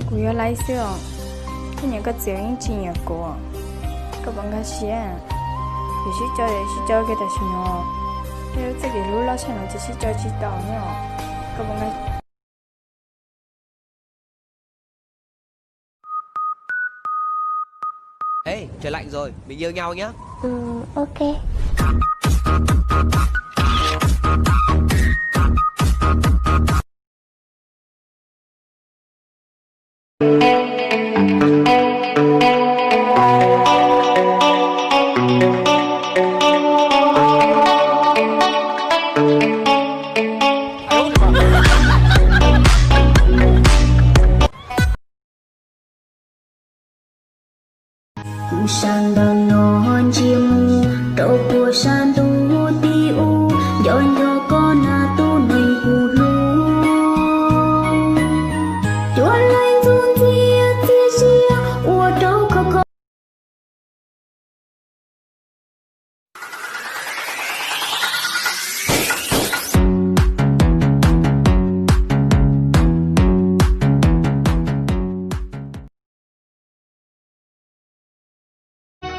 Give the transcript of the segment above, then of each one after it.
Kuv yog Laiv xwb os, thiab niam koj txiv yeej tsis nyiam kuv. Koj puas nkag siab? Yus sib co, sib co kiag tam sim no, tej lub txoj kev hlub loj tshaj no ces sib co tsis tau no. Koj puas nkag Ê, trời lạnh rồi, mình yêu nhau nhá. Ừ, ok. Kuv sab ntawm no ntsia mus rau puag sab ntuj tim ub, nco nco koj na tus neeg kuv hlub. Cuaj leeg ntxuav ntxias txias sia ua rau khov kho.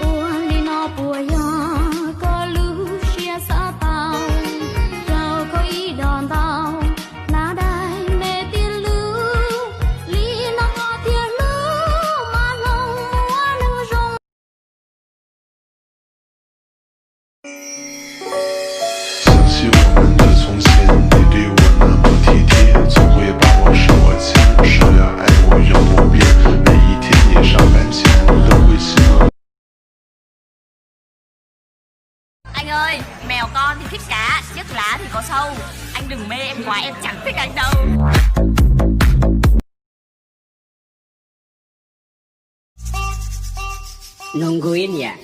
Ua li no puas yog koj lub siab xav tau, rau koj ib dos ntau, hnav daim me tiag lub, li no koj thiaj hlub mas hloov muab nug zoo. อันเอ้ย แมวก้อนที่พิษกาเยือกหลาที่ก็เศร้า อันดึงเมย์เอ็มกว่าเอ็มจังที่กันเดา Nung kuv ib niam.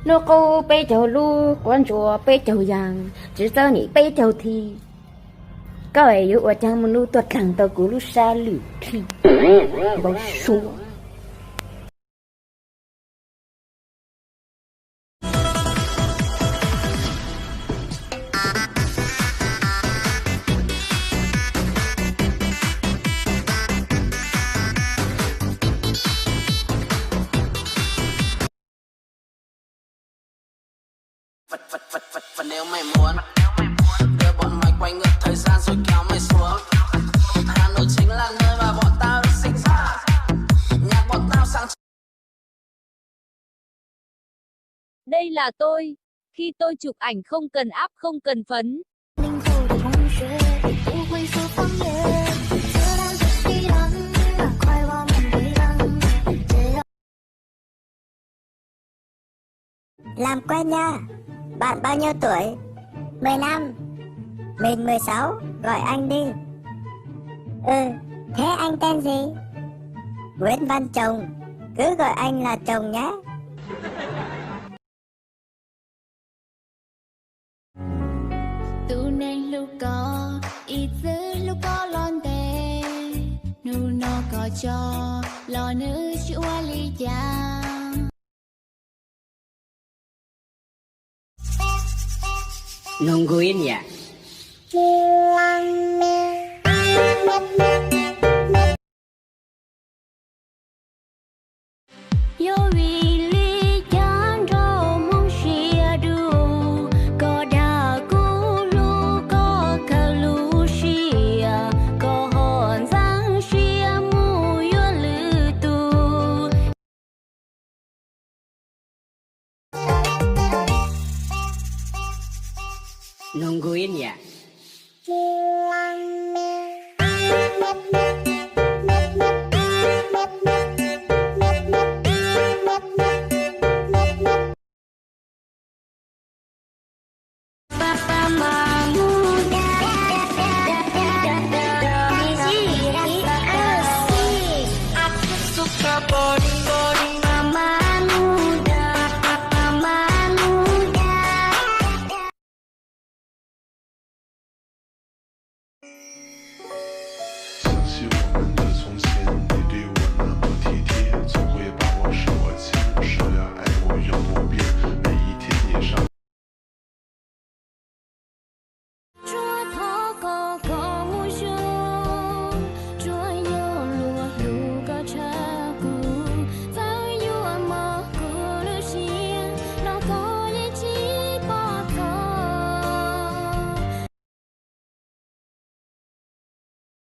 Hnub qub peb caug lub quav ntsuas peb caug yas, tsis txawb nim peb caug thi. Koj es yuav ua caag muaj hnub tuaj dlaag tau kuv lub sab lwm dlhi npau suav. Đây là tôi. Khi tôi chụp ảnh không cần app không cần phấn. Làm quen nha. Bạn bao nhiêu tuổi? Mười lăm. Mình mười sáu, gọi anh đi. Ừ, thế anh tên gì? Nguyễn Văn Chồng, cứ gọi anh là Chồng nhé. Tus neeg hlub koj, ib txwm hlub koj los ntev, hnub no koj tso los nws tsis ua li cas. Nug nkuj ib niam. Yog vim li cas nrog Hmoob siab dub, koj dag kuv hlub koj kawg lub siab, koj ho ntxeev siab mus yuav lwm tus. Nug nkuj ib niam.